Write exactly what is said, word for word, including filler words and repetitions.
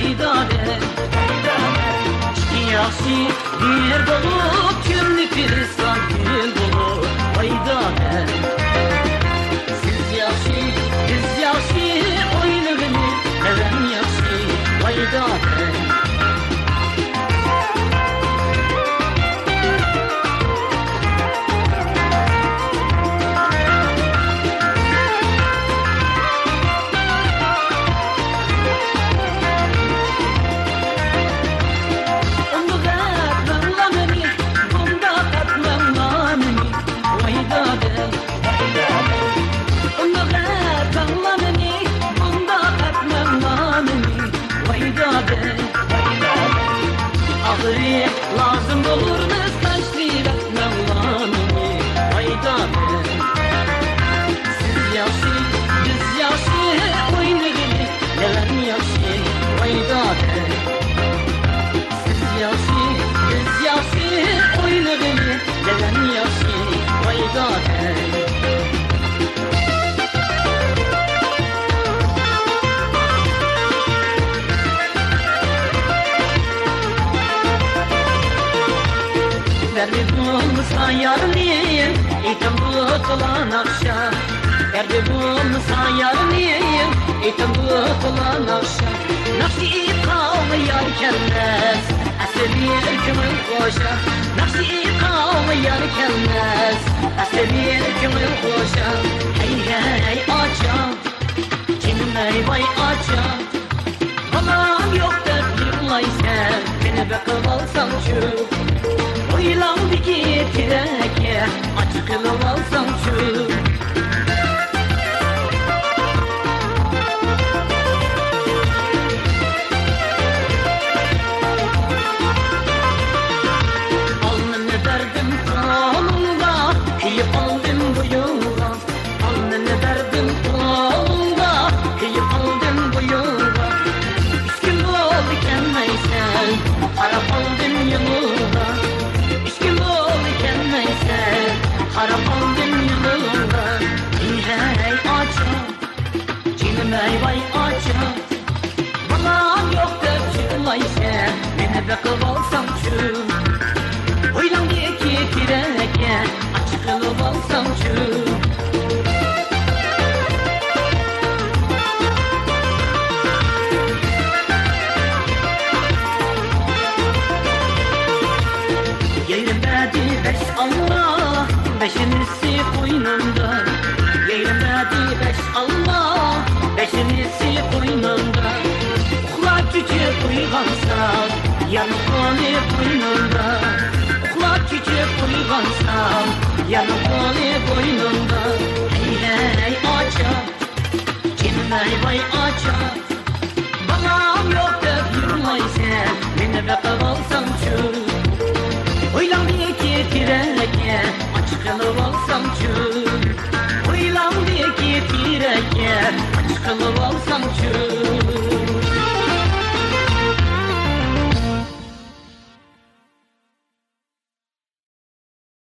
ئىككى ياخشى بىر بولۇپ، كۈننى كۈرسەم كۈن بولۇپ، ۋاي دادە. سىز ياخشى، بىز ياخشى، ئوينىغىنى نەۋەم ياخشى، ۋاي دادە. ئۇنداق ئەتمەڭلار مېنى، بۇنداق ئەتمەڭلار مېنى، ۋاي دادە، ۋاي دادە. ئۇنداق ئەتمەڭلار مېنى، بۇنداق ئەتمەڭلار مېنى، ۋاي دادە، ۋاي دادە. ئاخىرى لازىم بولۇرمىز تاشلىۋەتمەڭلار مېنى، ۋاي دادە. سىز ياخشى، بىز ياخشى، ئوينىغىلى نەۋەم ياخشى، ۋاي دادە. سىز ياخشى، بىز ياخشى، ئوينىغىلى نەۋەم ياخشى، ۋاي دادە. دەردى بولمىسا يارنىڭ، ئېيتىڭ بۇ تولا ناخشا. دەردى بولمىسا يارنىڭ، ئېيتىڭ بۇ تولا ناخشا. ناخشا ئېيتقانغا يار كەلمەس، ئەسلى بىر كۆڭۈل خوشا. ناخشا ئېيتقانغا يار كەلمەس، ئەسلى بىر كۆڭۈل خوشا. ھەي، ھەي، ئاچا، جېنىم ئەي ۋاي ئاچا. بالام يوق دەپ يىغلايسەن، مېنى بېقىۋالساڭچۇ. ھويلاڭدىكى تېرەككە ئاچا قىلىۋالساڭچۇ. ئالمىنى بەردىم قولۇڭغا، كۆيۈپ قالدىم بويۇڭغا. ئالمىنى بەردىم قولۇڭغا، كۆيۈپ قالدىم بويۇڭغا. ئۈچ كۈن بولدى كەلمەيسەن، قاراپ قالدىم يولۇڭغا. ئۈچ كۈن بولدى كەلمەيسەن، قاراپ قالدىم يولۇڭغا. ھەي، ھەي، ئاچا، جېنىم ئەي ۋاي ئاچا. بالام يوق دەپ يىغلايسەن، مېنى بېقىۋالساڭچۇ. ھويلاڭدىكى تېرەككە ئاچا قىلىۋالساڭچۇ. يېرىم بەردى بەش ئالما، بەشىنچىسى قوينۇمدا. يېرىم بەردى بەش ئالما، بەشىنچىسى قوينۇمدا. ئۇخلاپ چۆچۈپ ئويغانسام، يارنىڭ قولى بوينۇمدا. ئۇخلاپ چۆچۈپ ئويغانسام، يارنىڭ قولى بوينۇمدا. ھەي، ھەي، ئاچا، جېنىم ئەي ۋاي ئاچا. بالام يوق دەپ يىغلايسەن، مېنى بېقىۋالساڭچۇ. ھويلاڭدىكى تېرەككە ئاچا قىلىۋالساڭچۇ. ھويلاڭدىكى تېرەككە ئاچا قىلىۋالساڭچۇ.